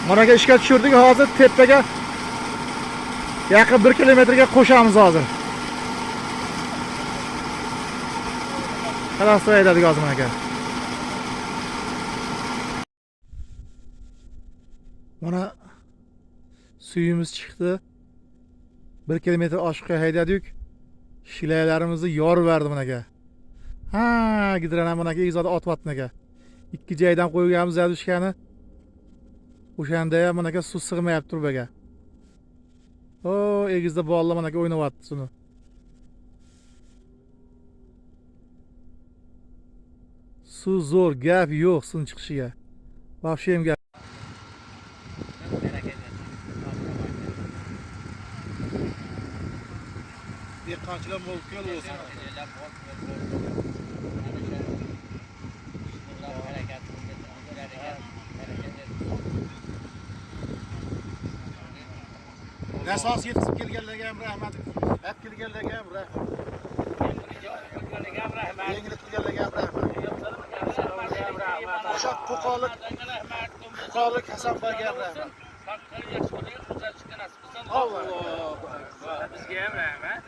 Mana aka ishga tushirdik, hozir tepaga yaqin 1 kilometrga qo'shamiz hozir. Xalos haydadik hozir mana aka. Mana suyimiz chiqdi. 1 kilometr oshiqqa haydadik. Shilaylarimizni yorib verdi mana aka. Ha, gidrana mana aka egizada otyapti aka. 2 joydan qo'yganmiz zadushkani. O'shanda ham mana aka suv sig'mayapti turbaga. O, egizda bolalar mana aka o'ynayapti suni. Suv zo'r, gap yo'q suvning chiqishiga. Вообще ham gap. Dehqonchilar mo'l ko'l bo'lsin. Nasos yetkazib kelganlarga ham rahmat. Olib kelganlarga ham rahmat. Yengillik qilganlarga ham rahmat. O'sha Qo'qonlik Hasanboyga ham rahmat. Alloh. Bizga ham rahmat.